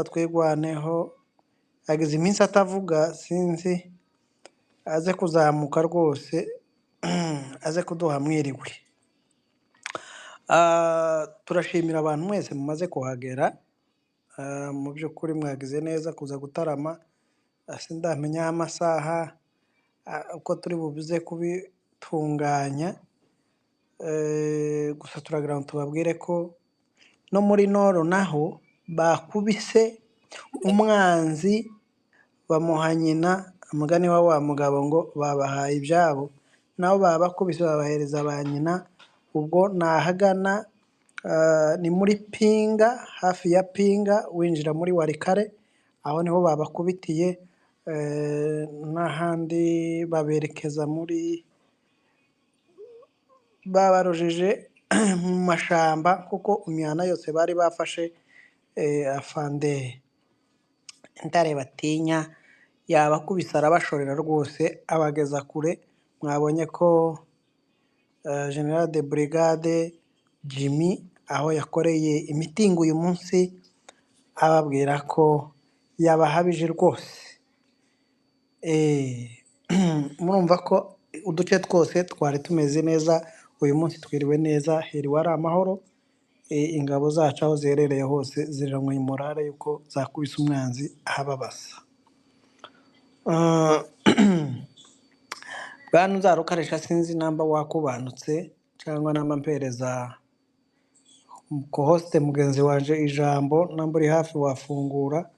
Twirwaneho agize iminsi atavuga, sinzi, aze kuzamuka rwose, aze kuduha mwiriwe. Turashimira abantu mwese mumaze kuhagera. Mu by'ukuri mwagize neza kuza gutarama. Sindamenya amasaha uko turi buze kubitunganya. Gusa turagira ngo tubabwire ko no muri Nord naho bakubise umwanzi bamuha nyina. Umugani wa wa mugabo ngo babahaye ibyabo, nabo babakubise babahereza ba nyina. Ubwo ni ahagana ni muri Pinga, hafi ya Pinga winjira muri Walikale, aho niho babakubitiye, n'ahandi baberekeza muri babarojeje mu mashamba, kuko imihana yose bari bafashe. Afande Intare batinya yabakubise arabashorera rwose, abageza kure. Mwabonye ko Général de Brigade Jimmy aho yakoreye imitingo uyu munsi, ababwira ko yabahabije rwose. Murumva ko uduce twose twari tumeze neza uyu munsi, twiriwe neza, hiriwe ari amahoro. Ingabo zacu aho ziherereye hose ziranywa morale yuko zakubise umwanzi ahababasa. Bwana Uzarukarisha, sinzi namba wakubanutse cyangwa namba mpereza co-host mugenzi wanje ijambo. Namba uri hafi wafungura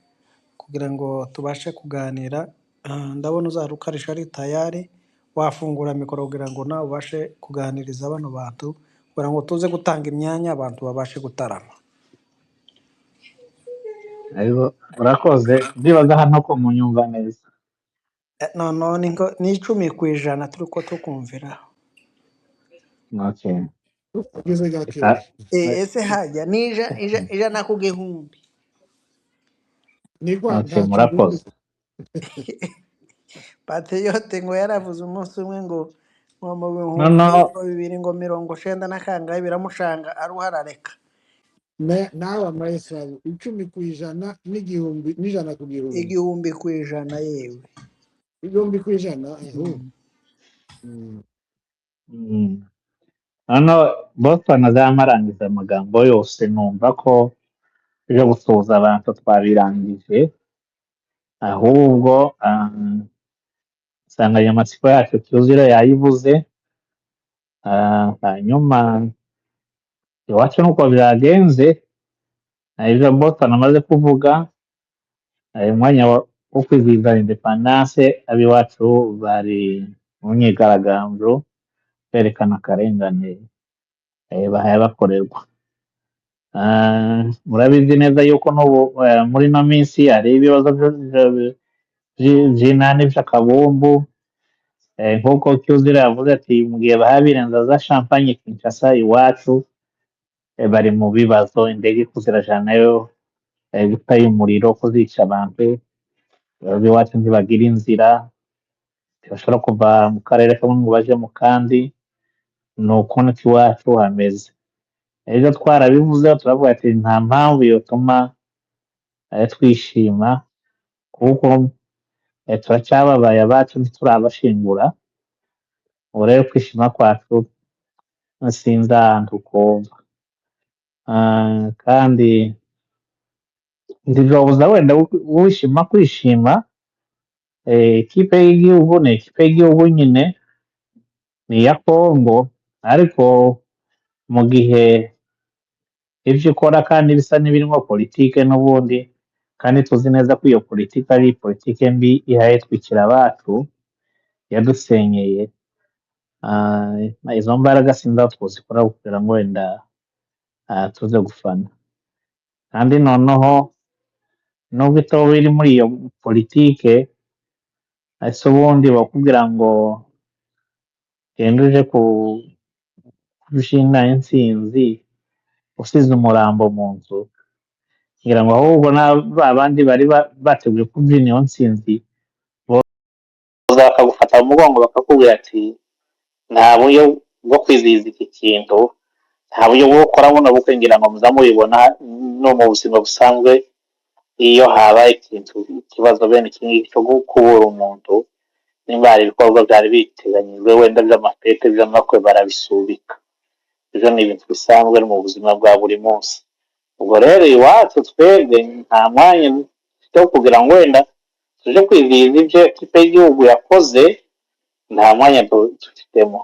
kugira ngo tubashe kuganira. Ndabona Uzarukarisha ari tayari, wafungura mikoro kugira ngo nawe ubashe kuganiriza bano bantu, kugira ngo tuze gutanga imyanya abantu babashe gutarama. Ariko urakoze, ndibaza hano ko munyumva neza. Noneho ni 10% turi ko tukumvira. Okay. Ugeze gake. Reka. Ese hajya ni 100%. Nigwa Okay, ntacyo. Murakoze. Patriote ngo yaravuze umunsi umwe ngo mu bihumbi Noneho ngo bibiri ngo mirongo cenda na kangahe biramucanga, aruharareka. Nawe amahesabu 10% n'igihumbi n'ijana ku gihumbi. 1000% yewe. 1000%. Noneho Boston azamarangiza amagambo yose, numva ko ejo gusuhuza abantu twabirangije, ahubwo insanganyamatsiko yacu cyuzure yayivuze. Hanyuma iwacu nuko byagenze, ibyo Boston amaze kuvuga, umwanya wo kwizihiza indépendance, ab'iwacu bari mu myigaragambyo berekana akarengane bahaye bakorerwa. Murabizi neza yuko n'ubu muri ino minsi hari ibibazo vy'inani vy'akabumbu, nk'uko Cyuzure yavuze ati mu gihe baha birenza za champagne Kinshasa, iwacu bari mu bibazo, indege ko zirajanayo gutayo umuriro, kuzica abantu. Iwacu ntibagira inzira, ntibashobora kuva mu karere kamwe ngo baje mu kandi. Ni ukuntu iwacu hameze. Ejo twarabivuze, turavuga ati nta mpamvu yotuma twishima, kuko turacyababaye, abacu ntiturabashingura. Ubu rero kwishima kwacu sinzi ahantu kuva. Kandi ntibyobuza wenda wishima kwishima. Ikipe y'igihugu ni ikipe y'igihugu nyine, ni iya Kongo, ariko mu gihe ivyo ikora kandi bisa n'ibirimwo politike n'ubundi, kandi tuzi neza ko iyo politike ari politike mbi ihaye twikira abacu, yadusenyeye. Izo mbaraga sinzi aho twozikora kugira ngo wenda tuze gufana. Kandi noneho nubwo itoba iri muri iyo politike, ese ubundi bakubwira ngo genda uje kubyina intsinzi usize umurambo mu nzu, ngira ngo ahubwo na ba bandi bari bateguye kubyina iyo ntsinzi boza bakagufata mu mugongo, bakakubwira ati nta buryo bwo kwizihiza iki kintu, nta buryo bwo gukora buno bukwe. Ngira ngo muza mubibona no mu buzima busanzwe. Iyo habaye ikintu, ikibazo bene iki ngiki cyo kubura umuntu, nimba hari ibikorwa byari biteganyijwe wenda by'amafete, by'amakwe, barabisubika. Ibyo ni ibintu bisanzwe mu buzima bwa buri munsi. Ubwo rero iwacu twebwe nta mwanya dufite wo kugira ngo wenda tuje kwizihiza ibyo ekipe y'igihugu yakoze, nta mwanya dufitemo.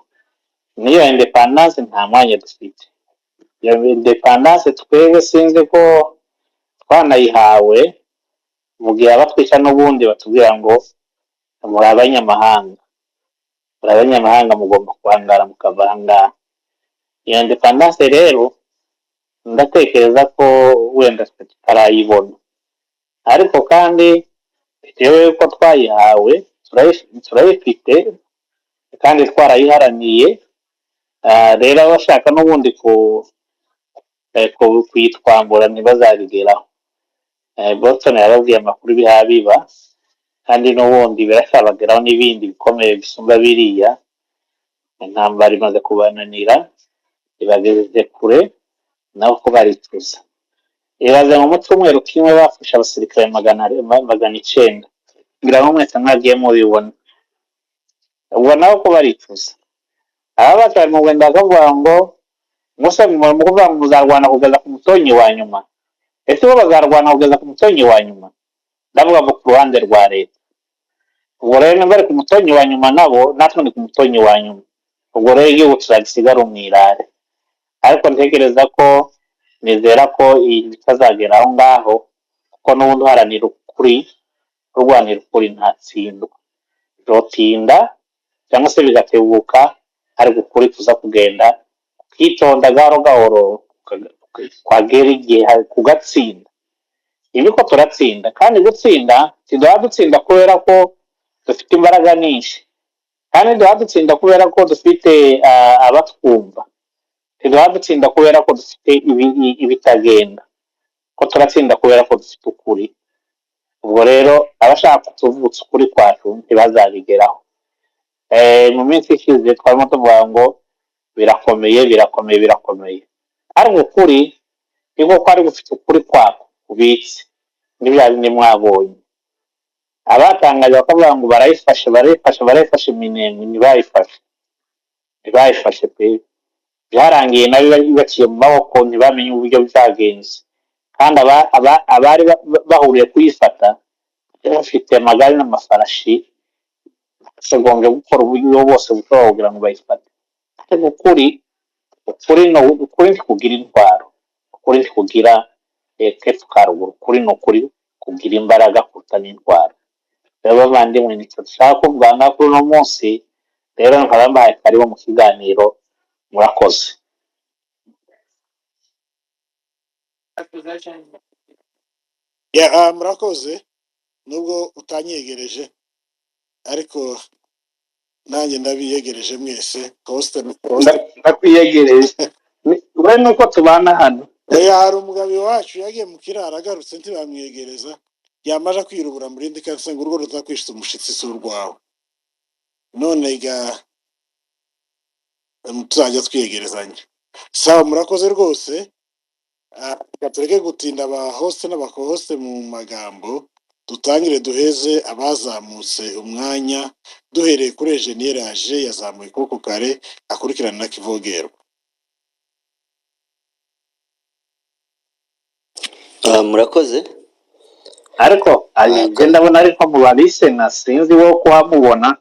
N'iyo indépendance nta mwanya dufite. Iyo indépendance twebwe sinzi ko twanayihawe. Mu gihe abatwica n'ubundi batubwira ngo muri abanyamahanga, muri abanyamahanga, mugomba kwangara mukava aha ngaha. Iyo indépendance rero ndatekereza ko wenda twe tutarayibona, ariko kandi bitewe yuko twayihawe, turayifite kandi twarayiharaniye. Rero abashaka n'ubundi kuyitwambura ntibazabigeraho. Bolton yababwiye amakuru biha biba, kandi n'ubundi biracyabageraho n'ibindi bikomeye bisumba biriya. Intambara imaze kubananira, ibageze kure, nabo ko baricuza. Ibaze ngo mu cyumweru kimwe bafashe abasirikare 900, ngira ngo mwese mwagiye mubibona. Ubwo nabo ko baricuza. Aba bacu bari mu Rwanda bakavuga ngo musa mu kuvuga ngo muzarwana kugeza ku mutonyi wa nyuma. Ese bo bazarwana kugeza ku mutonyi wa nyuma? Ndavuga ngo ku ruhande rwa leta. Ubwo rero niba bari ku mutonyi wa nyuma, nabo natwe ni ku mutonyi wa nyuma. Ubwo rero igihugu tuzagisigara umwirare. Ariko ntekereza ko, nizera ko bitazagera aho ngaho, kuko n'ubundi uharanira ukuri, urwanira ukuri ntatsindwa. Bizotinda cyangwa se bigatebuka, ariko ukuri kuza kugenda ukitonda gahoro gahoro, kwagera igihe kugatsinda. Ibi ko turatsinda, kandi gutsinda ntiduha dutsinda kubera ko dufite imbaraga nyinshi, kandi ntiduha dutsinda kubera ko dufite abatwumva, ntiduha dutsinda kubera ko dufite ibitagenda, ko turatsinda kubera ko dufite ukuri. Ubwo rero abashaka kutuvutsa ukuri kwacu ntibazabigeraho. Mu minsi ishize twarimo tuvuga ngo birakomeye, birakomeye, birakomeye, ariko ukuri niko kwari gufite ukuri kwako kubitse. N'ibya bindi mwabonye abatangaje bakavuga ngo barayifashe, barayifashe, barayifashe, Minembwe ntibayifashe, ntibayifashe pe. Byarangiye nayo baciye mu maboko, ntibamenye uburyo byagenze. Kandi abari bahuriye kuyifata bafite amagare n'amafarashi, bakagombye gukora uburyo bwose bushobora kugira ngo bayifate. Ariko ukuri no ukuri ntikugira intwaro, ukuri ntikugira kepfo ka ruguru. Ukuri ni ukuri kugira imbaraga kuruta n'intwaro. Rero bavandimwe, nicyo dushaka kuvuga ngaha kuri uno munsi. Rero nkaba mbahaye karibu mu kiganiro, murakoze. Ya, murakoze, nubwo utanyegereje ariko nanjye ndabiyegereje mwese. Host Ndakwiyegereje. We nuko tubana hano. Oya, hari umugabo iwacu yagiye mu kiraro, agarutse ntibamwegereza, yamaze kwirubura mu rindi kansi ngo urugo rutakwishyize umushitsi si urwawe. None ga tuzajya twiyegerezanya. Sawa, murakoze rwose. Reka tureke gutinda aba host n'aba co-host mu magambo, dutangire duheze abazamutse umwanya, duhereye kuri Enjeniyeri aje yazamuye ukuboko kare, akurikirana na Kivogerwa. Murakoze. Ariko njye ndabona ariko mu babisena sinzi wo kuhamubona.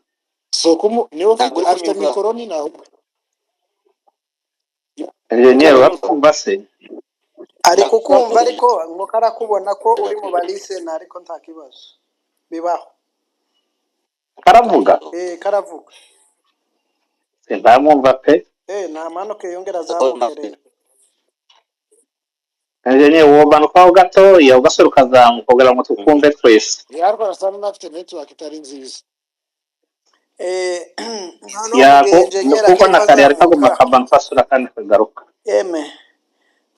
So kumu niwe ufite Ntabwo uri afite kunyumva. mikoro ni naho. Enjeniyeri, uratwumva se? Ari kukumva, ariko ngo karakubona ko uri mu balisena, ariko nta kibazo bibaho. Karavuga? Karavuga. Sinamwumva pe. Ntamanuke yongera azamuke rero. Enjeniyeri, womanukaho gatoya ugasore ukazamuka kugira ngo tukumve twese. Yarwo arasa n'afite network itari nziza. Noneho Yako mugenjenyeri kuko akiri na ko kare ariko aguma azamuka. Akabanza asura kandi akagaruka. Eme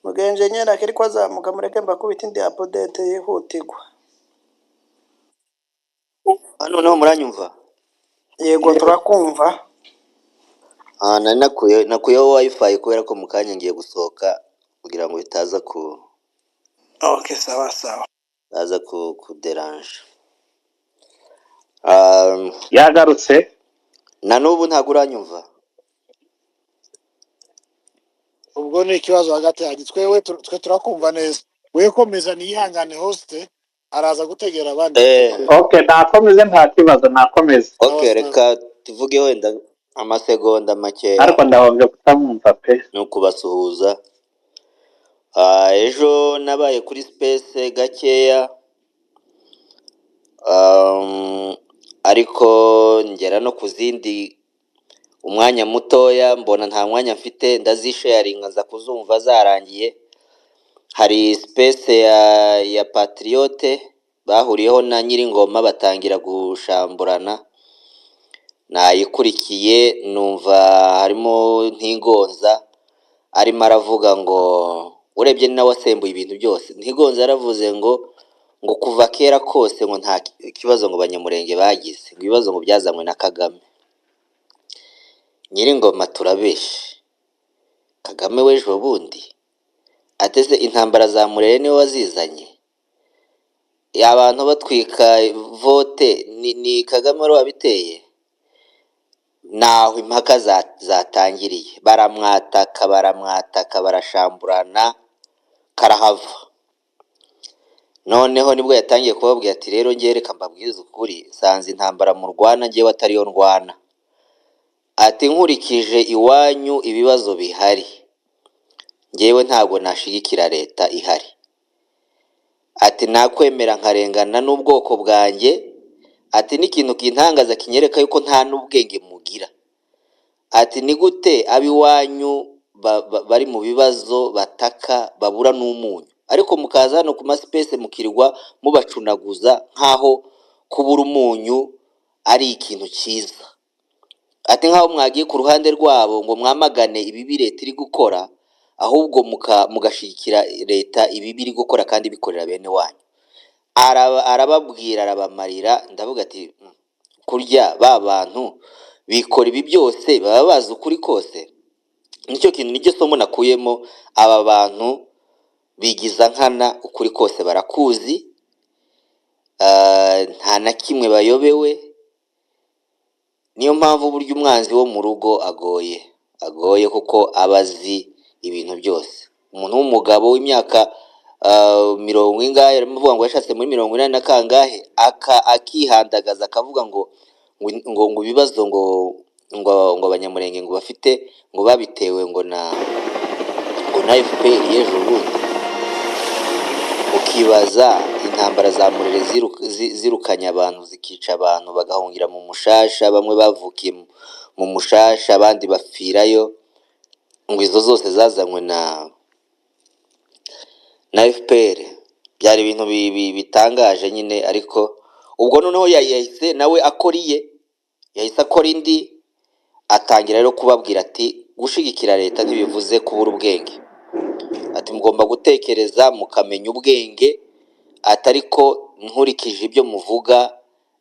mugenjenyeri akiri ko azamuka, mureke mbakubite indi update yihutirwa. Noneho muranyumva? Yego, turakumva. Nari nakuyeho wifi kubera ko mu kanya ngiye gusohoka kugira ngo bitaza ku Okay, sawa sawa. Baza kuderanja. Yagarutse. Na n'ubu ntabwo uranyumva. Ubwo ni ikibazo hagati yanjye, twewe twe turakumva neza. We komeza, niyihangane, host araza gutegera abandi. Okay, nakomeze, nta kibazo, nakomeze. Sawa. Okay. Sawa. Reka tuvuge wenda amasegonda makeya. Ariko ndahombye kutamwumva pe. Ni ukubasuhuza. Ejo nabaye kuri space gakeya, ariko ngera no ku zindi umwanya mutoya, mbona nta mwanya mfite, ndazisharinga, nza kuzumva zarangiye. Hari space ya Patriote bahuriyeho na Nyiringoma, batangira gushamburana. Nayikurikiye, numva harimo Ntigonza arimo aravuga ngo, urebye ni nawe wasembuye ibintu byose. Ntigonza yaravuze ngo kuva kera kose ngo nta kibazo ngo Abanyamurenge bagize, ngo ibibazo ngo byazanywe na Kagame. Nyiringoma, turabeshe Kagame w'ejo bundi ateze intambara za Murere niwe wazizanye? Abantu batwika vote ni Kagame wari wabiteye? Naho impaka zatangiriye, baramwataka, baramwataka, barashamburana karahava. Noneho nibwo yatangiye kubabwira ati: "Rero ngewe reka mbabwize ukuri, nsanze intambara murwana ngewe atariyo ndwana." Ati: "Nkurikije iwanyu ibibazo bihari, ngewe ntabwo nashigikira leta ihari." Ati: "Nakwemera nkarengana n'ubwoko bwanjye." Ati: "N'ikintu kintangaza kinyereka yuko nta n'ubwenge mugira." Ati: "Ni gute ab'iwanyu bari mu bibazo, bataka babura n'umunyu, ariko mukaza hano ku ma space mukirirwa mubacunaguza nk'aho kubura umunyu ari ikintu cyiza?" Ati: "Nk'aho mwagiye ku ruhande rwabo ngo mwamagane ibibi leta iri gukora, ahubwo mugashyigikira leta ibibi iri gukora kandi bikorera bene wanyu." Arababwira, arabamarira. Ndavuga ati: Kurya ba bantu bikora ibi byose baba bazi ukuri kose." Nicyo kintu, niryo somo nakuyemo. Aba bantu bigiza nkana, ukuri kose barakuzi, nta na kimwe bayobewe. Niyo mpamvu burya umwanzi wo mu rugo agoye, agoye, kuko aba azi ibintu byose. Umuntu w'umugabo w'imyaka mirongo ingahe, arimo avuga ngo yashatse muri 80 na kangahe, akihandagaza akavuga ngo ibibazo ngo Abanyamurenge ngo bafite ngo babitewe ngo na FPR y'ejo bundi. Ukibaza intambara za Murere zirukanye abantu, zikica abantu, bagahungira mu Mushasha, bamwe bavukiye mu Mushasha, abandi bapfirayo, ngo izo zose zazanywe na FPR. Byari ibintu bitangaje nyine. Ariko ubwo noneho yahise nawe akora iye, yahise akora indi, atangira rero kubabwira ati: "Gushigikira leta ntibivuze kubura ubwenge." Ati: "Mugomba gutekereza, mukamenya ubwenge." Ati: "Ariko nkurikije ibyo muvuga,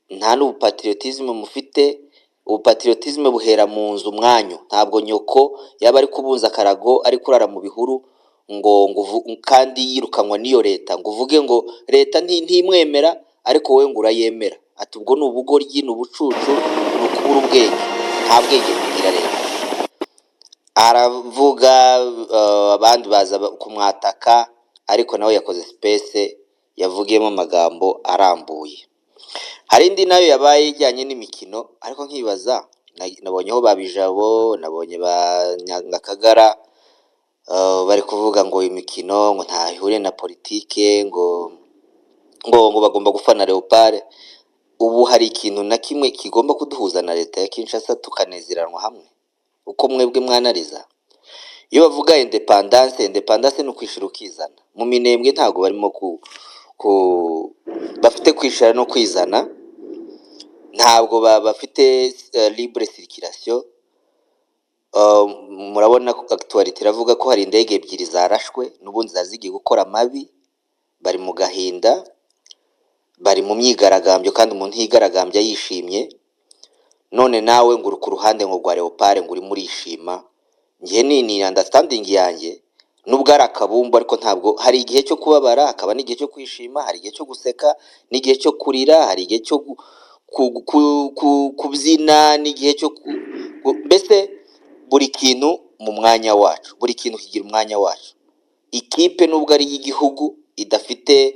nta n'ubupatriotisme mufite. Ubupatriotisme buhera mu nzu mwanyu. Ntabwo nyoko yaba ari kubunza akarago, ari kurara mu bihuru, ngo kandi yirukanwa n'iyo leta, ngo uvuge ngo leta ntimwemera, ariko wowe ngo urayemera." Ati: "Ubwo ni ubugoryi, ni ubucucu, ni ukubura ubwenge, nta bwenge mugira." Rero aravuga, abandi baza kumwataka, ariko nawe yakoze space yavugiyemo amagambo arambuye. Hari indi nayo yabaye ijyanye n'imikino, ariko nkibaza, nabonyeho ba Bijabo, nabonye ba Nyangakagara, bari kuvuga ngo imikino ngo ntaho ihuriye na politike, ngo bagomba gufana Leopard. Ubu hari ikintu na kimwe kigomba kuduhuza na leta ya Kinshasa tukanezeranwa hamwe uko mwebwe mwanariza? Iyo bavuga indépendance, indépendance ni ukwishira ukizana. Mu Minembwe ntabwo barimo ku bafite kwishira no kwizana, ntabwo bafite libre circulation. Murabona ko actualité iravuga ko hari indege ebyiri zarashwe, n'ubundi zari zigiye gukora amabi. Bari mu gahinda, bari mu myigaragambyo, kandi umuntu yigaragambya yishimye. None nawe ngo uri ku ruhande ngo rwa Leopard, ngo urimo urishima. Njye ni understanding yanjye. Nubwo ari akabumbu, ariko ntabwo hari igihe cyo kubabara, hakaba n'igihe cyo kwishima, hari igihe cyo guseka n'igihe cyo kurira, hari igihe cyo kubyina n'igihe cyo mbese buri kintu mu mwanya wacu, buri kintu kigira umwanya wacu. Ikipe nubwo ari iy'igihugu idafite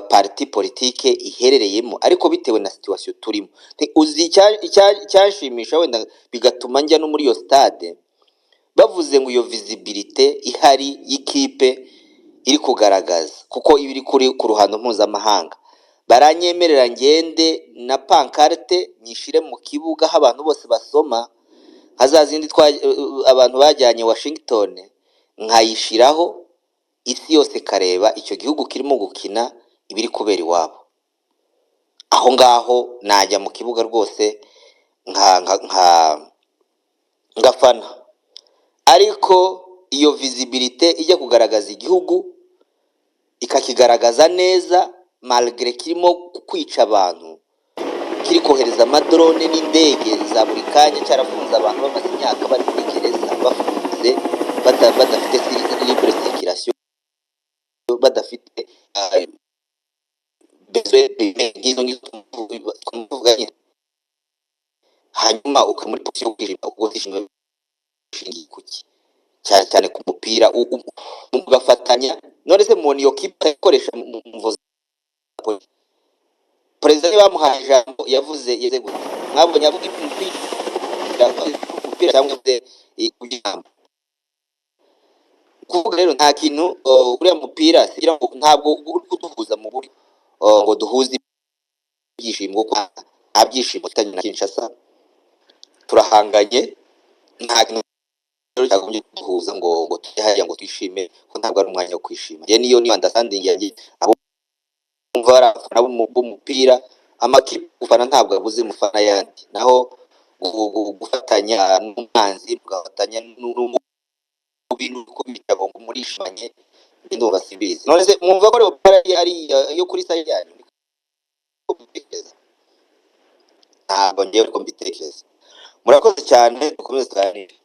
parti politique iherereyemo, ariko bitewe na situation turimo, uzi icyanshimisha wenda bigatuma njya no muri iyo stade, bavuze ngo iyo visibilité ihari y'ikipe iri kugaragaza kuko iba iri kuri ku ruhando mpuzamahanga, baranyemerera ngende na pancarte nyishire mu kibuga aho abantu bose basoma, nka za zindi abantu bajyanye Washington, nkayishiraho, isi yose ikareba icyo gihugu kirimo gukina, ibiri kubera iwabo aho ngaho. Najya mu kibuga rwose nka ngafana, ariko iyo visibilité ijya kugaragaza igihugu, ikakigaragaza neza malgré kirimo kwica abantu, kiri kohereza amadrone n'indege za buri kanya, cyarafunze abantu bamaze imyaka bari muri gereza bafunze, badafite libre circulation, badafite besoin nk'izo ngizo twavuga nyine. Hanyuma ukaba muri position yo kwishima, ubwo kwishima bishingiye kuki? Cyane cyane ku mupira mugafatanya. None se mubona iyo kipe ikoresha mu mvo za politiki? Perezida niba bamuhaye ijambo yavuze yeze gute? Mwabonye avuga umupira cyangwa yavuze ijambo kuvuga? Rero nta kintu, uriya mupira sigira ngo ntabwo uri kuduhuza mu buryo ngo duhuze ibyishimo, kuko nta byishimo dufitanye na Kinshasa, turahanganye. Nta kintu rero cyagombye kuduhuza ngo tujye hariya ngo twishime, ko ntabwo ari umwanya wo kwishima. Njye niyo understanding yanjye. Abo bumva ari abafana b'umupira, amakipe gufana ntabwo abuze mufana yandi, naho gufatanya n'umwanzi, mugafatanya n'umubi, nuko bitabo ngo murishimanye, njye ndumva simbizi. None se mwumva ko Leopard ari iyo kuri side yanyu? Niko mbitekereza, ntabwo ngewe ariko mbitekereza. Murakoze cyane, dukomeze tuganire.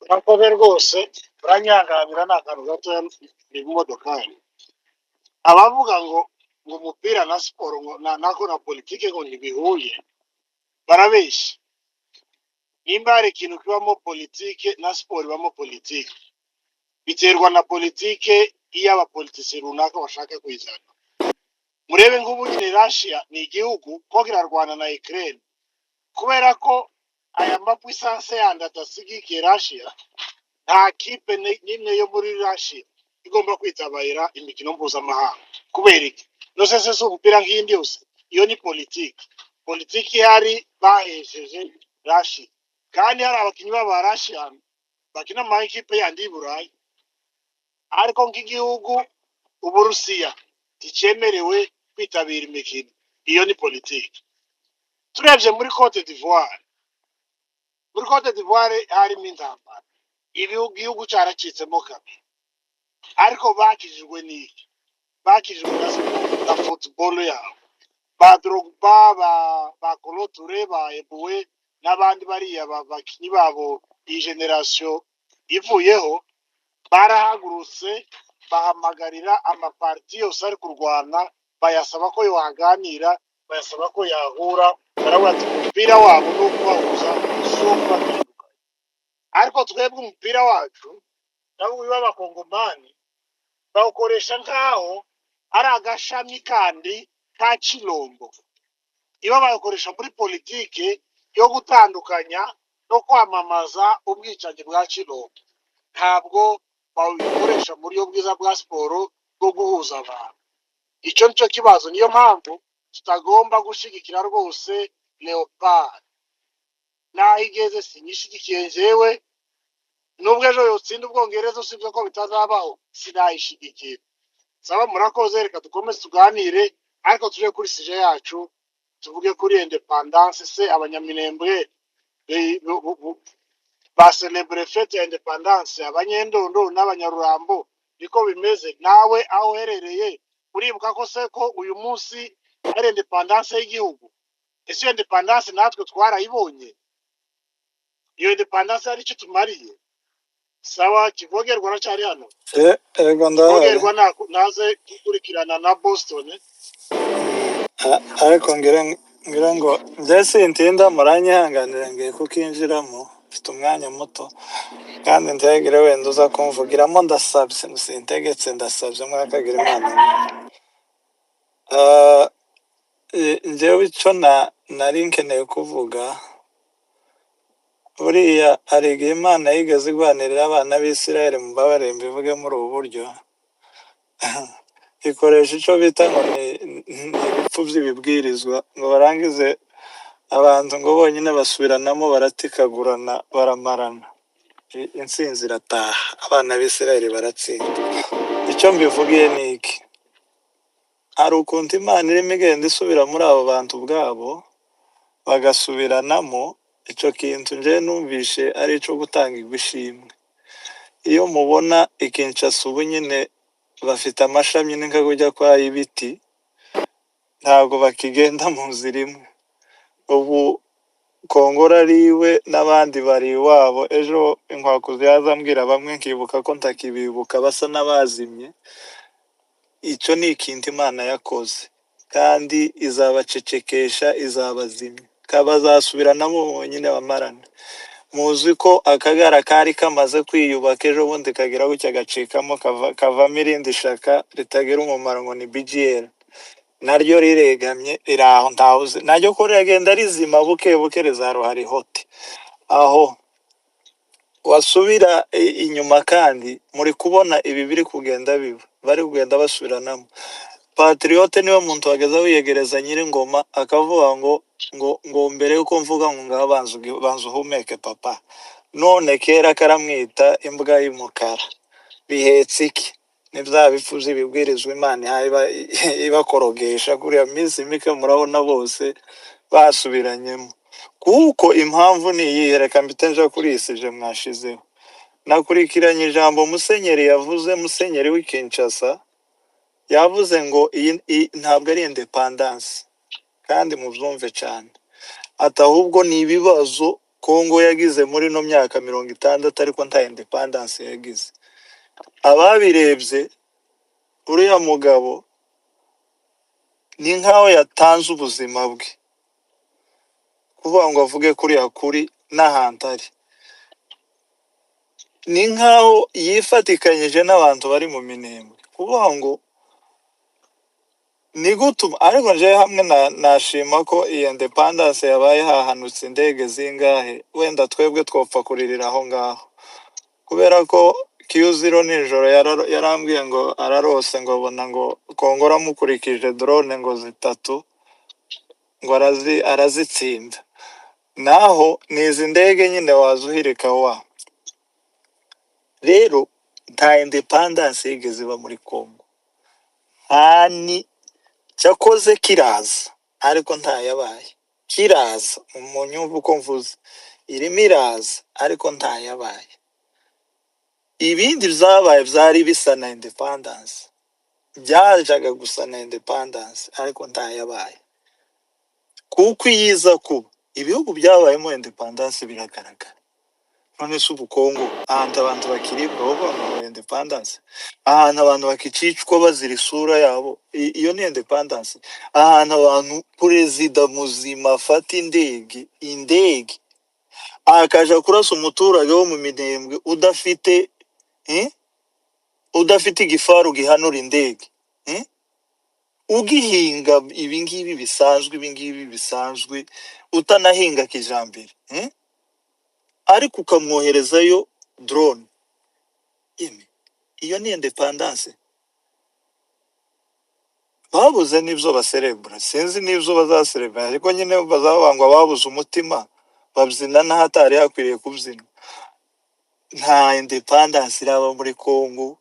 Urakoze rwose, uranyanganira ni akantu gatoya, ni mu modokari. Abavuga ngo umupira na siporo ngo nako na politike ngo ntibihuye, barabeshya. Nimba hari ikintu kibamo politike, na siporo ibamo politike, biterwa na politike iyo abapolitisi runaka bashaka kuyizana. Murebe nk'ubu nyine Russia ni igihugu ko kirarwana na Ukraine, kubera ko aya mapuissance yandi adasigikiye Russia, nta kipe n'imwe yo muri Russia igomba kwitabira imikino mpuzamahanga. Kubera iki? Nose se si umupira nk'iyindi yose? Iyo ni politiki. Politiki ihari, bahesheje Russia, kandi hari abakinnyi b'aba Russian bakina mu makipe yandi y'i Burayi, ariko nk'igihugu Uburusiya nticyemerewe kwitabira imikino. Iyo ni politiki. Turebye muri Cote d'Ivoire, muri Cote d'Ivoire harimo intambara, ibihugu, igihugu cyaracitsemo kabiri, ariko bakijijwe n'iki? Bakijijwe na siporo na football yabo, ba Drogba, ba Kolo Touré, ba Eboué n'abandi bariya bakinyi babo. Iyi génération ivuyeho, barahagurutse bahamagarira amaparti yose ari kurwana, bayasaba ko yohaganira, bayasaba ko yahura. Baravuga ati umupira wabo ni ukubahuza, si uwo kubatandukanya. Ariko twebwe umupira wacu nabo b'abakongomani bawukoresha nk'aho ari agashami kandi ka Chilombo, iba bawukoresha muri politike yo gutandukanya no kwamamaza ubwicanyi bwa Chilombo. Ntabwo bawukoresha mu buryo bwiza bwa siporo bwo guhuza abantu. Icyo nicyo kibazo. Niyo mpamvu tutagomba gushyigikira rwose Leopard n'aho igeze. Sinyishyigikiye njyewe, nubwo ejo yotsinda Ubwongereza, usibye ko bitazabaho, sinayishyigikiye. Saba, murakoze. Reka dukomeze tuganire, ariko tuje kuri sujet yacu, tuvuge kuri indépendance. Se Abanyaminembwe bacélébrer fête ya indépendance, Abanyendondo n'Abanyarurambo niko bimeze? Nawe aho uherereye, uribuka ko se ko uyu munsi ari indépendance y'igihugu? Ese iyo indépendance natwe twarayibonye? Iyo indépendance hari icyo tumariye? Sawa, Kivogerwa aracyari hano? Ego, ndahari. Kivogerwa naze gukurikirana na Boston. Ariko ngira ngo njye sintinda, muranyihanganira, ngiye kukinjiramo, mfite umwanya muto kandi ntihagire wenda uza kumvugiramo. Ndasabye, sintegetse, ndasabye, mwakagira Imana mwe. Njyewe icyo nari nkeneye kuvuga, buriya hari igihe Imana yigeze igwanirira abana b'Isirayeli, mumbabarire mbivuge muri ubu buryo, ikoresha icyo bita ngo ni ibipfu by'ibibwirizwa, ngo barangize abantu ngo bonyine basubiranamo, baratikagurana, baramarana. Intsinzi irataha, abana b'Isirayeli baratsinda. Icyo mbivugiye ni iki: hari ukuntu Imana irimo igenda isubira muri abo bantu ubwabo bagasubiranamo. Icyo kintu njyewe numvishe ari icyo gutangirwa ishimwe. Iyo mubona i Kinshasa ubu nyine bafite amashami, ni nka kujya kwa ibiti, ntabwo bakigenda mu nzira imwe. Ubu Kongora ari iwe n'abandi bari iwabo. Ejo inkwakuzi yazambwira bamwe nkibuka ko ntakibibuka, basa n'abazimye. Icyo ni ikintu Imana yakoze kandi izabacecekesha, izabazimya, bazasubiranamo bonyine bamarana. Muzi ko Akagara kari kamaze kwiyubaka, ejo bundi kagira gutya gacikamo, kavamo irindi shaka ritagira umumaro ngo ni BGL, naryo riregamye, riri aho, ntawuzi naryo ko riragenda rizima buke buke, rizaroha rihote aho wasubira inyuma. Kandi muri kubona ibi biri kugenda biba, bari kugenda basubiranamo. Patriote niwe muntu wageza wiyegereza Nyiringoma akavuga ngo mbere yuko mvuga ngo ngaho banza uhumeke papa. None kera karamwita imbwa y'umukara, bihetse iki? Ni bya bifu by'ibibwirizwa Imana ihaye ibakorogesha kuriya minsi mike, murabona bose basubiranyemo. Kuko impamvu ni iyihe? Reka mpite nja kuri iyi sujet mwashizeho. Nakurikiranye ijambo musenyeri yavuze, musenyeri w'i Kinshasa, yavuze ngo iyi ntabwo ari indépendance, kandi mubyumve cyane, ati ahubwo ni ibibazo Kongo yagize muri ino myaka 60, ariko nta indépendance yagize. Ababirebye, uriya mugabo ni nkaho yatanze ubuzima bwe kuvuga ngo avuge kuriya kuri n'ahantu ari, ni nkaho yifatikanyije n'abantu bari mu Minembwe kuvuga ngo ni gute. Ariko njyewe hamwe nashima ko iyi indépendance yabaye, hahanutse indege zingahe, wenda twebwe twopfa kuririra aho ngaho, kubera ko Q0 nijoro yarambwiye ngo ararose, ngo abona ngo Kongo amukurikije drone ngo zitatu, ngo arazitsinda. Naho ni izi ndege nyine wazuhirika wa. Rero nta indépendance yigeze iba muri Kongo, nta ni cyakoze kiraza, ariko ntayabaye. Kiraza mu nyumva uko mvuze, irimo iraza ariko ntayabaye. Ibindi byabaye byari bisa na indépendance, byajaga gusa na indépendance, ariko ntayabaye. Kuko iyo iza kuba, ibihugu byabayemo indépendance biragaragara. None se ubu Kongo, ahantu abantu bakiribwa bavuga ngo indépendance, ahantu abantu bakicicwa bazira isura yabo, iyo ni indépendance? Ahantu abantu perezida muzima afata indege akaja kurasa umuturage wo mu Minembwe udafite, eh? Udafite igifaru gihanura indege, eh? Ugihinga ibingibi bisanzwe, ibingibi bisanzwe, utanahinga kijambere, eh? Ariko ukamwoherezayo drone ime, iyo ni indépendance? Babuze n'ibyo baserebura, sinzi n'ibyo bazaserebura, ariko nyine bazavuga ngo babuze umutima, babyina n'ahatari hakwiriye kubyina. Nta indépendance iraba muri Congo,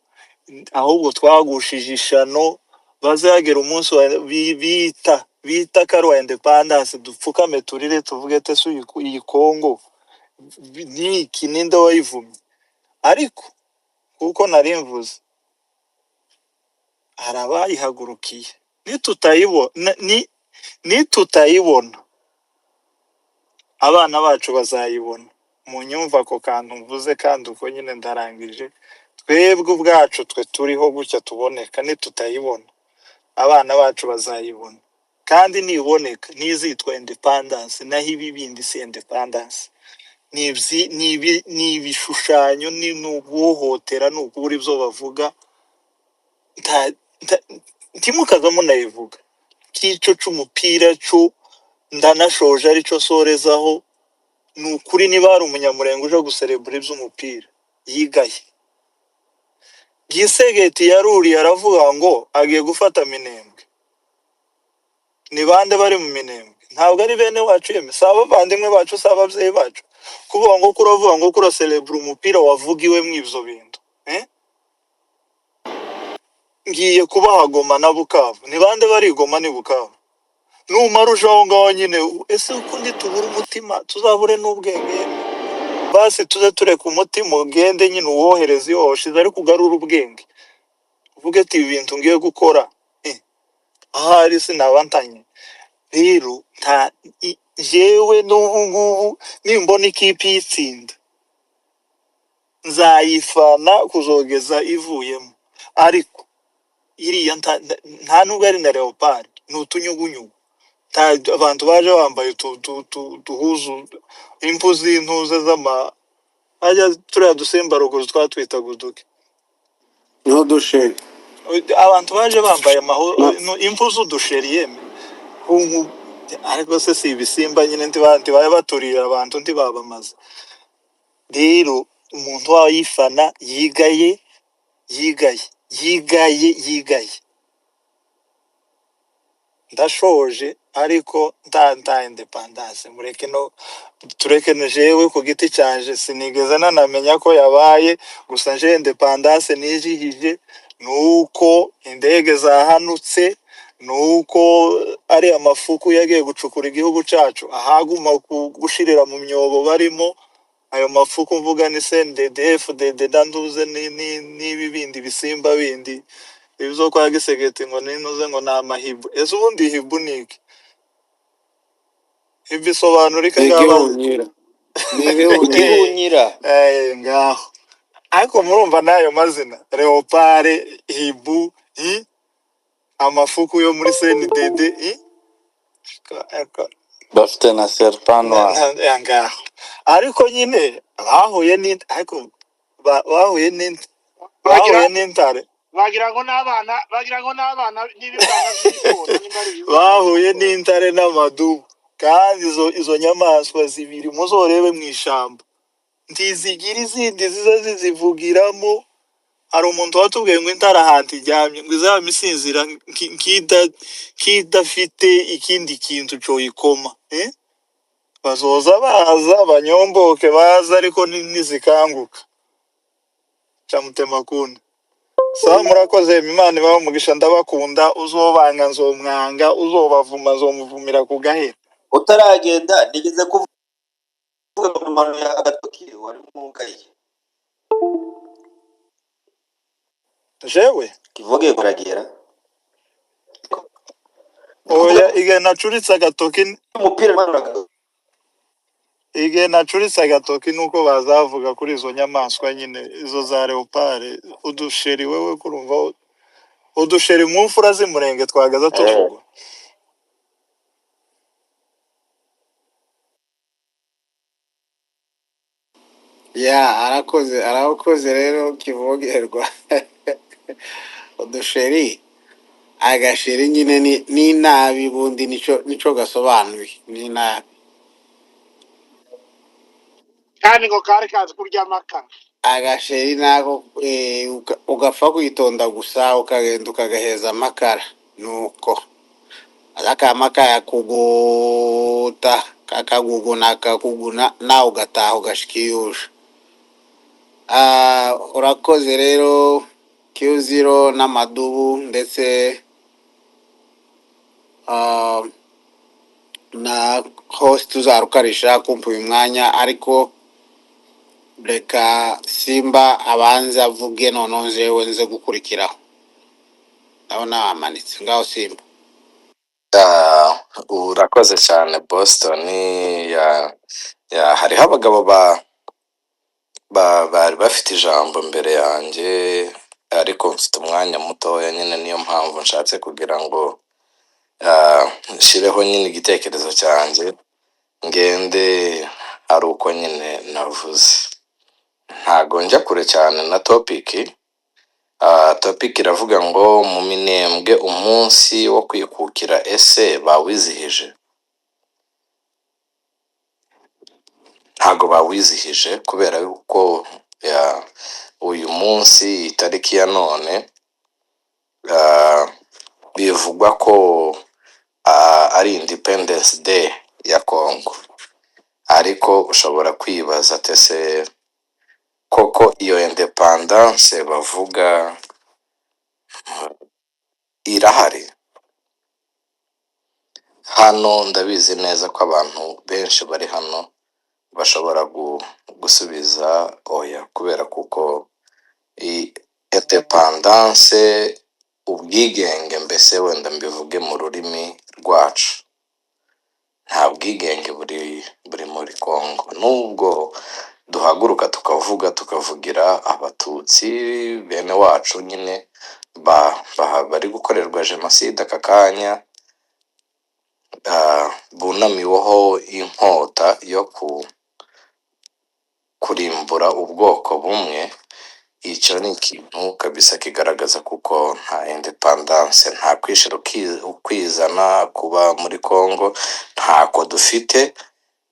ahubwo twagushije ishano. Bazagera umunsi wa bita ko ari uwa indépendance, dupfukame turire, tuvuge ese iyi Congo ni iki? Ninde wayivumye? Ariko kuko nari mvuze, hari abayihagurukiye. Nitutayibona, abana bacu bazayibona. Munyumva ako kantu mvuze, kandi uko nyine ndarangije. Twebwe ubwacu, twe turiho gutya tuboneka, nitutayibona abana bacu bazayibona, kandi niboneka ntizitwa independence. Naho ibi bindi si independence, ni ibishushanyo, ni uguhohotera, ni ukubura ibyo bavuga. Ntimukaza munayivuga k'ico c'umupira co ndanashoje, arico sorezaho. Ni ukuri, niba hari Umunyamurengo uje guserebura iby'umupira yigaye. Gisegeti yaruriye aravuga ngo agiye gufata Minembwe. Ni bande bari mu Minembwe? Ntabwo ari bene wacu yeme? Si abavandimwe bacu? Si ababyeyi bacu? Kuvuga ngo kuravuga ngo kuraserebura umupira wavugiwe mu ibyo bintu, eh? Ngiye kubaha Goma na Bukavu. Ni bande bari i Goma ni Bukavu? Numara uje aho ngaho nyine, ese ukundi tubura umutima, tuzabure n'ubwenge yemwe? Basi tuze tureka umutima ugende nyine, uwohereze iyo washize, ariko ugarure ubwenge, uvuge ati ibi bintu ngiye gukora, ahari sinaba ntanye. Rero nta jewe n'ubu ngubu nimbona ikipe iyitsinda nzayifana kuzogeza ivuyemo, ariko iriya nta nubwo ari na leopard, ni utunyugunyugu. Abantu baje bambaye uduhuzu, impu z'intuze z'ama ajya turiya dusimba ruguru twatwitaga uduki? N'udusheri. Abantu baje bambaye impu z'udusheri yeme. Ariko se si ibisimba nyine? Ntibaba baturiye abantu, ntibabamaze. Rero umuntu wayifana yigaye, yigaye, yigaye, yigaye. Ndashoje, ariko nta independence, mureke no tureke. Jewe ku giti canje sinigeze nanamenya ko yabaye. Gusa nje independence nijihije nuko indege zahanutse, nuko ari amafuku yagiye gucukura igihugu cacu ahaguma gushirira mu myobo barimo. Ayo mafuku mvuga ni CNDD FDD ndanduze n'ibi bindi bisimba bindi ibyo kwa Gisegeti ngo nintuze ngo ni amahibu. Ese ubundi hibu ni iki? Hibu isobanura iki? Ni Ngaba igihunyira, ni ibihunyira. Igihunyira. Ngaho ariko murumva n'ayo mazina: leopard, hibu, amafuku yo muri CNDD, Bafite na serpent noir. Ngaho ariko nyine bahuye ni ariko bahuye Bagira bahuye n'intare. Bagira ngo n'abana, bagira ngo n'abana n'ibibwana by'ibikona, nimba ari ibibwana Bahuye by'ibikona. n'intare n'amadubu, kandi izo nyamaswa zibiri muzorebe mu ishamba ntizigira izindi ziza zizivugiramo. Hari umuntu watubwiye ngo intare ahantu iryamye ngo izaba isinzira nk'idafite ikindi kintu coyikoma, eh? Bazoza baza banyomboke baza, ariko nizikanguka camutemakunda. Sawa, murakoze. Imana ibahe umugisha, ndabakunda. Uzobanga nzomwanga, uzobavuma nzomuvumira ku gahera. Utaragenda, nigeze kuvuga ngo ya agatoki wari mungaye. Jewe kivuge kuragera. Oya, igihe nacuritse agatoki Umupira manuraga. Igihe nacuritse agatoki nuko bazavuga kuri izo nyamaswa nyine, izo za leopard, udusheri. Wewe kurumva udusheri mu mfura z'Imurenge twagaza tuvugwa. Ya, arakoze, arakoze. Rero kivogerwa, udusheri, agasheri nyine ni inabi, bundi nico gasobanuye, ni inabi. Kandi ngo kari kazi kurya amakara. Agasheri nako ugapfa kwitonda gusa, ukagenda ukagaheza amakara, nuko akama kayakuguta, kakaguguna, kakuguna, nawe ugataha ugashika iyo uje. Urakoze rero Q0 n'amadubu, ndetse na host uzarukarisha kumpa uyu mwanya, ariko reka Simba abanze avuge, noneho njewe nze gukurikiraho. Ndabona wamanitse. Ngaho Simba. Urakoze cyane Boston. Ya, hariho abagabo ba Bari bafite ijambo mbere yanjye, ariko mfite umwanya mutoya nyine, niyo mpamvu nshatse kugira ngo nshireho nyine igitekerezo cyanjye, ngende ari uko nyine navuze. Ntago njya kure cyane na topic. Topic iravuga ngo mu Minembwe umunsi wo kwikukira, ese bawizihije? Ntago bawizihije kubera yuko uyu munsi, itariki ya none, bivugwa ko ari Independence Day ya Congo, ariko ushobora kwibaza ati ese koko iyo independence bavuga irahari? Hano ndabizi neza ko abantu benshi bari hano bashobora gusubiza oya, kubera kuko independence, ubwigenge, mbese wenda mbivuge mu rurimi rwacu, nta bwigenge buri muri Congo, nubwo duhaguruka tukavuga, tukavugira abatutsi bene wacu nyine bari gukorerwa jenoside aka kanya, bunamiweho inkota yo kurimbura ubwoko bumwe. Icyo ni ikintu kabisa kigaragaza kuko nta independence, nta kwishira ukwizana kuba muri Congo ntako dufite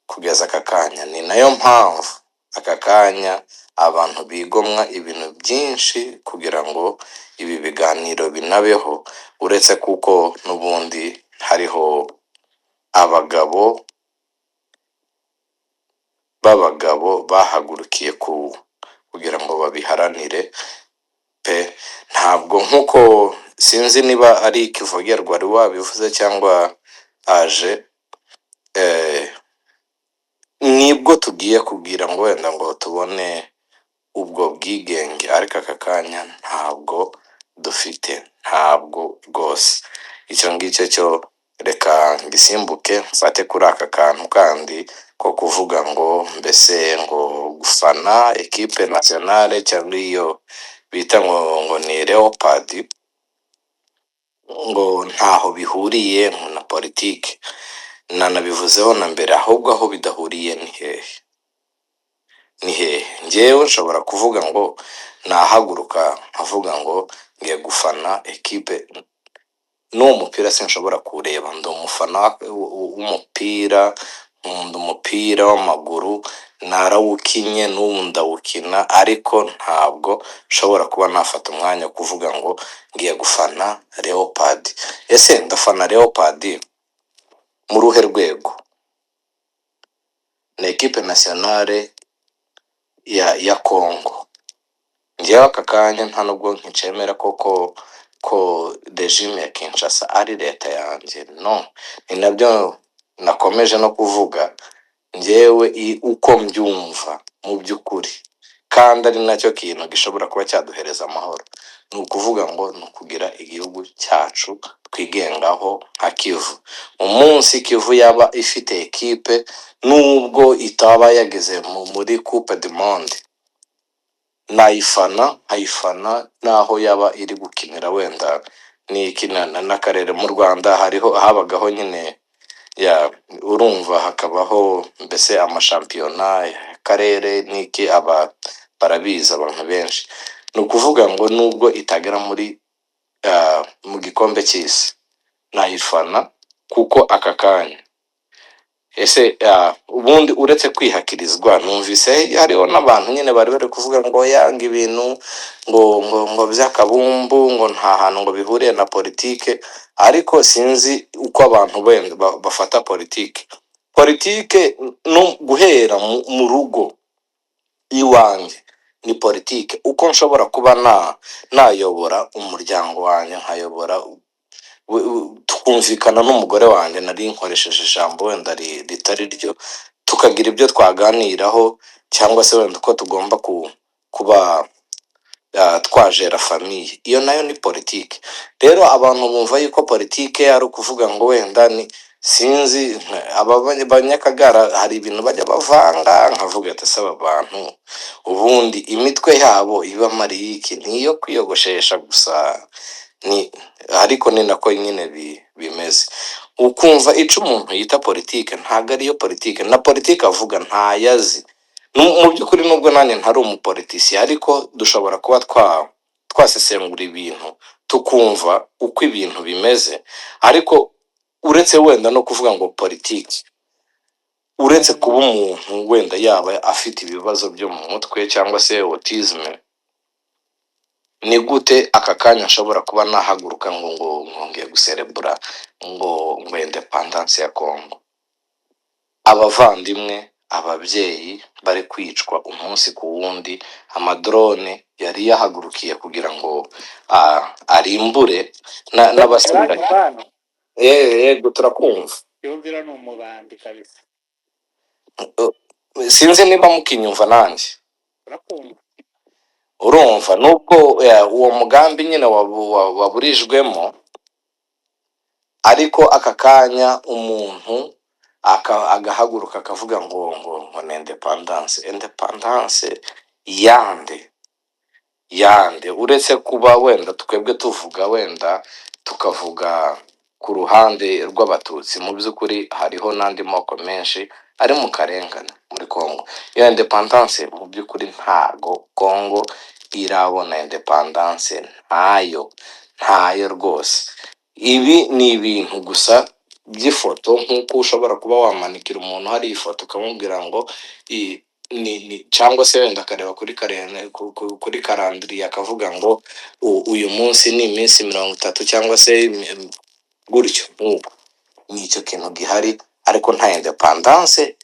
kugeza aka kanya. Ni nayo mpamvu aka kanya abantu bigomwa ibintu byinshi kugira ngo ibi biganiro binabeho, uretse kuko n'ubundi hariho abagabo b'abagabo bahagurukiye kugira ngo babiharanire pe. Ntabwo nkuko sinzi niba ari ikivogerwa wari wabivuze cyangwa aje, nibwo tugiye kubwira ngo wenda ngo tubone ubwo bwigenge, ariko aka kanya ntabwo dufite, ntabwo rwose. Icyo ngicyo cyo reka ngisimbuke, mfate kuri aka kantu kandi ko kuvuga ngo mbese ngo gufana ekipe nationale cyangwa iyo bita ngo ni Leopard, ngo ntaho bihuriye na politiki. Nanabivuzeho na mbere, ahubwo aho bidahuriye ni hehe? Ni hehe? Njyewe nshobora kuvuga ngo nahaguruka nkavuga ngo ngiye gufana ekipe, n'uwo mupira sinshobora kuwureba. Ndi umufana w'umupira, nkunda umupira w'amaguru, narawukinye n'ubu ndawukina, ariko ntabwo nshobora kuba nafata umwanya wo kuvuga ngo ngiye gufana Leopard. Ese ndafana Leopard mu ruhe rwego? Ni ekipe nationale ya Congo. Njyewe aka kanya nta nubwo nkicemera koko ko regime ya Kinshasa ari leta yanjye, no ni nabyo nakomeje no kuvuga. Njyewe uko mbyumva mu by'ukuri, kandi ari nacyo kintu gishobora kuba cyaduhereza amahoro, ni ukuvuga ngo ni ukugira igihugu cyacu twigengaho nka Kivu. Umunsi Kivu yaba ifite ekipe, nubwo itaba yageze muri Coupe du Monde, nayifana, nkayifana naho yaba iri gukinira wenda n'ikinana n'akarere. Mu Rwanda hariho, habagaho nyine ya, urumva, hakabaho mbese amashampiyona y'akarere n'iki, aba barabizi abantu benshi. Ni ukuvuga ngo nubwo itagera muri mu gikombe cy'isi, nayifana kuko aka kanya ese ubundi uretse kwihakirizwa, numvise hariho n'abantu nyine bari kuvuga ngo yanga ibintu ngo by'akabumbu, ngo nta hantu ngo bihuriye na politike, ariko sinzi uko abantu wenda bafata politike. Politike no guhera mu rugo iwanjye ni politike, uko nshobora kuba nayobora umuryango wanjye, nkayobora tukumvikana n'umugore wanjye, nari nkoresheje ijambo wenda ritari ryo, tukagira ibyo twaganiraho, cyangwa se wenda uko tugomba kuba twajera famille, iyo nayo ni politike. Rero abantu bumva yuko politike ari ukuvuga ngo wenda ni Sinzi aba banyakagara hari ibintu bajya bavanga, nkavuga ati ese aba bantu ubundi imitwe yabo ibamariye iki? Ni iyo kwiyogoshesha gusa, ni ariko ni nako nyine bimeze. Ukumva ico umuntu yita politike ntabwo ariyo politike, na politike avuga ntayazi. Mu by'ukuri, nubwo nanjye ntari umupolitisiye, ariko dushobora kuba twasesengura ibintu, tukumva uko ibintu bimeze. Ariko uretse wenda no kuvuga ngo politiki, uretse kuba umuntu wenda yaba afite ibibazo byo mu mutwe cyangwa se autisme, ni gute aka kanya nshobora kuba nahaguruka ngo ngiye guserebura ngo independence ya Congo? Abavandimwe, ababyeyi bari kwicwa umunsi ku wundi, amadrone yari yahagurukiye kugira ngo arimbure n'abasirikare. Uranyumva hano? Yego, turakumva. Yumvira ni umubandi kabisa. Sinzi niba mukinyumva nanjye. Urakumva. Urumva, nubwo uwo mugambi nyine waburijwemo, ariko aka kanya umuntu agahaguruka akavuga ngo ni independence. Independence yande? Yande? Uretse kuba wenda twebwe tuvuga, wenda tukavuga ku ruhande rw'Abatutsi, mu by'ukuri hariho n'andi moko menshi ari mu karengane muri Congo. Iyo independence, mu by'ukuri ntago Congo irabona independence, ntayo, ntayo rwose. Ibi ni ibintu gusa by'ifoto, nk'uko ushobora kuba wamanikira umuntu hari ifoto ukamubwira ngo ni cyangwa se wenda akareba kuri karene kuri calendrier akavuga ngo uyu munsi ni iminsi 30 cyangwa se gutyo nk'uko ni icyo kintu gihari, ariko nta independence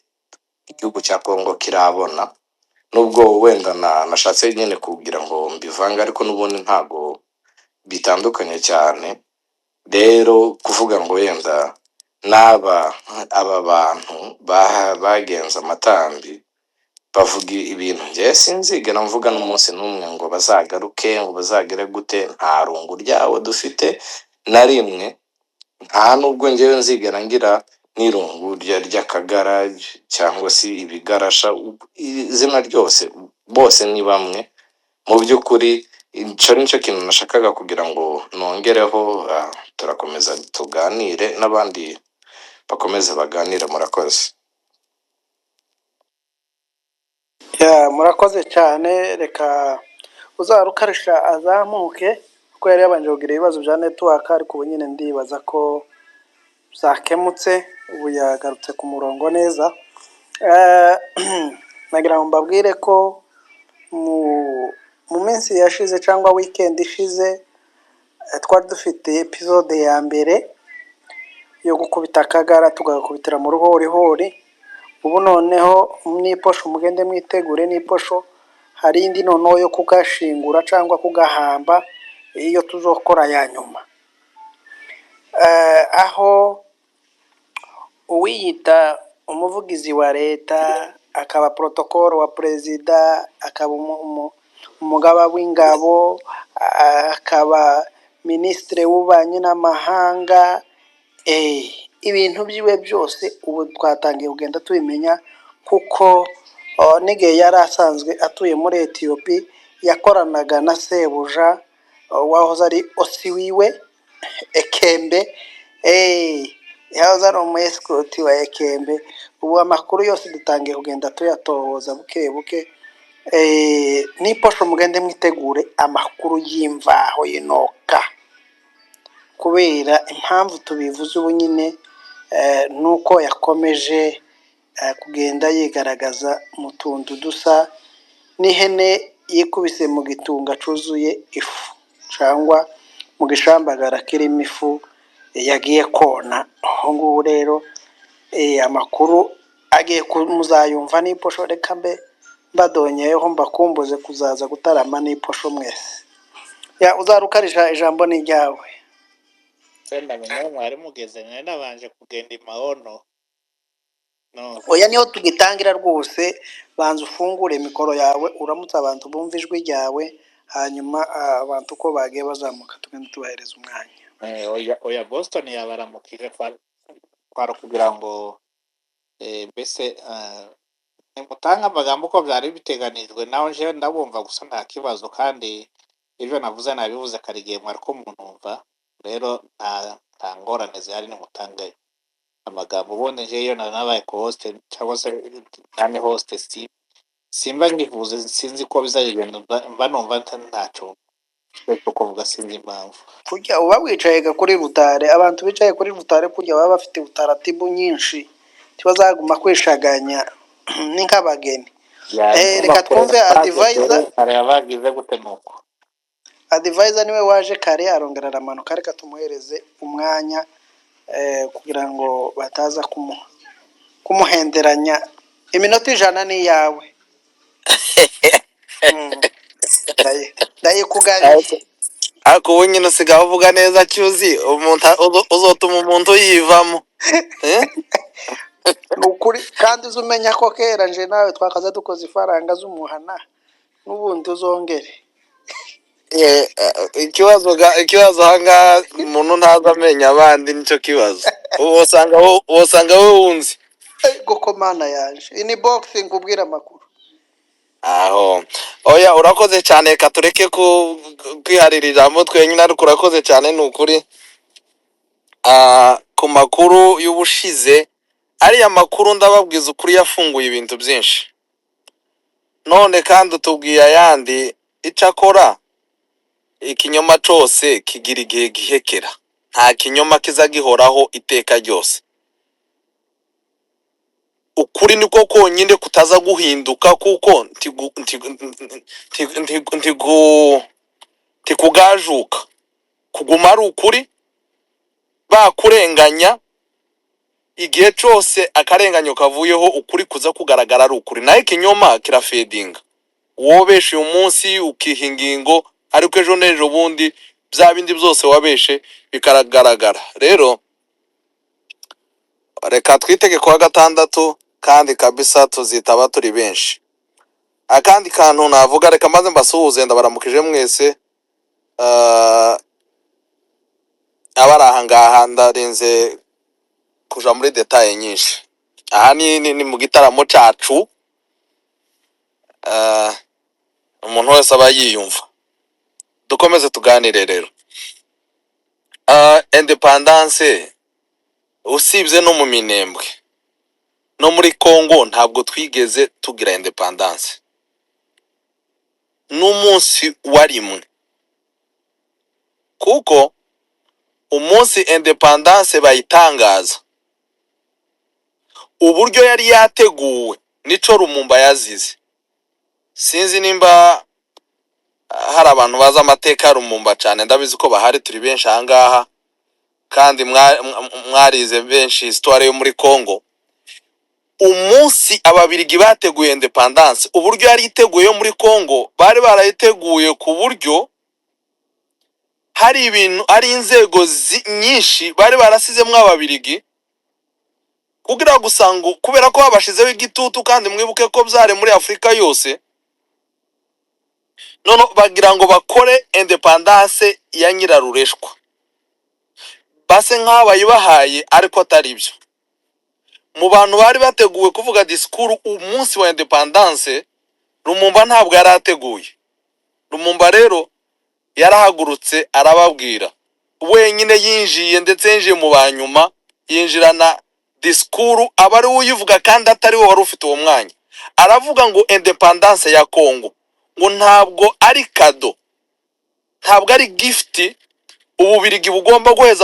igihugu cya Congo kirabona. Nubwo wenda nashatse nyine kugira ngo mbivange, ariko n'ubundi ntago bitandukanye cyane. Rero kuvuga ngo wenda n'aba aba bantu bagenze amatambi bavuga ibintu, njye sinzigera mvuga n'umunsi n'umwe ngo bazagaruke, ngo bazagere gute. Nta rungu ryabo dufite na rimwe, nta nubwo njyewe nzigera ngira n'irungu ry'akagara cyangwa se ibigarasha, izina ryose bose ni bamwe. Mu by'ukuri icyo nicyo kintu nashakaga kugira ngo nongereho. Turakomeza tuganire n'abandi bakomeze baganire. Murakoze. Ya, murakoze cyane. Reka uzarukarisha azamuke, kuko yari yabanje kugira ibibazo bya network, ariko ubu nyine ndibaza ko byakemutse, ubu yagarutse ku murongo neza. Nagira ngo mbabwire ko mu minsi yashize cyangwa weekend ishize, twari dufite episode ya mbere yo gukubita akagara, tugakubitira mu ruhorihori. Ubu noneho n'iposho, mugende mwitegure n'iposho hari indi noneho yo kugashingura cyangwa kugahamba, iyo tuzokora ya nyuma. Aho uwiyita umuvugizi wa leta, akaba protocole wa perezida, akaba umugaba w'ingabo, akaba minisitiri w'ububanyi n'amahanga, ibintu byiwe byose ubu twatangiye kugenda tubimenya, kuko n'igihe yari asanzwe atuye muri Etiyopi yakoranaga na sebuja, wahoze ari osi wiwe Ekembe. Yahoze ari umu escort wa Ekembe. Ubu amakuru yose dutangiye kugenda tuyatohoza buke buke. N'iposho mugende mwitegure amakuru y'imvaho y'inoka, kubera impamvu tubivuze ubu nyine, nuko yakomeje kugenda yigaragaza mu tuntu dusa n'ihene yikubise mu gitunga cuzuye ifu cyangwa mu gishambagara kirimo ifu yagiye kona. Ubu ngubu rero amakuru agiye muzayumva n'iposho. Reka mbe mbadonyeyeho, mbakumbuze kuzaza gutarama n'iposho mwese. Ya, uzarukarisha, ijambo ni iryawe. Se ndamenya aho mwari mugeze, nari nabanje kugenda i Maono no. Oya, niho tugitangira rwose. Banza ufungure mikoro yawe, uramutse abantu bumva ijwi ryawe, hanyuma abantu uko bagiye bazamuka tugende tubahereza umwanya. Oya, oya, Boston yabaramukije. Kwari ukugira ngo mbese nimutange amagambo uko byari biteganijwe, nawe njewe ndabumva gusa nta kibazo, kandi ibyo navuze nabivuze kare igihe mwari ko munumva. Rero nta ngorane zihari, nimutange amagambo. Ubundi njewe iyo nabaye co-host cyangwa se nani host, si simba ngivuze, sinzi ko bizagenda, mba numva ntacyo cyo kuvuga, sinzi impamvu. Kurya uba wicaye kuri rutare, abantu bicaye kuri rutare kurya baba bafite utaratibu nyinshi, ntibazaguma kwishaganya ni nk'abageni. Yanyuma Reka kureba twumve bagize advisor. Kareba bagize gute nuko. Advisor niwe waje kare arongera aramanuka, reka tumuhereze umwanya kugira ngo bataza kumuhenderanya. Iminota 100 ni iyawe. Ndayikugabiye. Ariko ubu nyine usigaye uvuga neza cyuzi umuntu uzotuma umuntu yivamo, eh? Ni ukuri, kandi uzi umenya ko kera nje nawe twakaza dukoze ifaranga z'umuhana, n'ubundi uzongere. Ikibazo ahangaha umuntu ntazi amenya abandi, nicyo kibazo. Wosanga wowe wunzi. Ego mana yaje ini box nkubwira amakuru. Aho oya, urakoze cyane. Reka tureke kwiharira ijambo twenyine, ariko urakoze cyane ni ukuri. Ku makuru y'ubushize, ariya makuru ndababwiza ukuri yafunguye ibintu byinshi. None kandi utubwiye ayandi. Icakora ikinyoma cose kigira igihe gihekera, nta kinyoma kiza gihoraho iteka ryose. Ukuri niko konyine kutaza guhinduka, kuko ntikugajuka, kuguma ari ukuri. Bakurenganya igihe cose, akarenganyo kavuyeho, ukuri kuza kugaragara ari ukuri. Naho ikinyoma kirafedinga, wobesha uyu munsi ukiha ingingo, ariko ejo n'ejo bundi bya bindi byose wabeshe bikagaragara. Rero reka twitege kuwa gatandatu, kandi kabisa tuzitaba turi benshi. Akandi kantu navuga, reka maze mbasuhuze, ndabaramukije mwese. Abari aha ngaha, ndarinze kuja muri détails nyinshi. Aha ni mu gitaramo cacu. Umuntu wese aba yiyumva. Dukomeze tuganire rero. Indépendance, usibye no mu Minembwe no muri Congo, ntabwo twigeze tugira indépendance n'umunsi wa rimwe, kuko umunsi indépendance bayitangaza, uburyo yari yateguwe nico Lumumba yazize. Sinzi nimba hari abantu bazi amateka ya Lumumba cyane, ndabizi ko bahari, turi benshi ahangaha, kandi mwarize benshi histoire yo muri Congo. Umunsi Ababirigi bateguye indépendance, uburyo yari iteguye yo muri Congo, bari barayiteguye ku buryo hari ibintu, hari inzego nyinshi bari barasizemo Ababirigi, kugira gusa ngo kubera ko babashizeho igitutu, kandi mwibuke ko byari muri Afurika yose. None bagira ngo bakore indépendance ya nyirarureshwa, base nk'aho bayibahaye, ariko atari byo. Mu bantu bari bateguwe kuvuga disikuru umunsi wa indépendance, Lumumba ntabwo yari ateguye. Lumumba rero yarahagurutse arababwira wenyine, yinjiye, ndetse yinjiye mu banyuma, yinjirana disikuru aba ari we uyivuga kandi atari we wari ufite uwo mwanya. Aravuga ngo indépendance ya Congo ngo ntabwo ari cadeau, ntabwo ari gift Ububirigi bugomba guheza.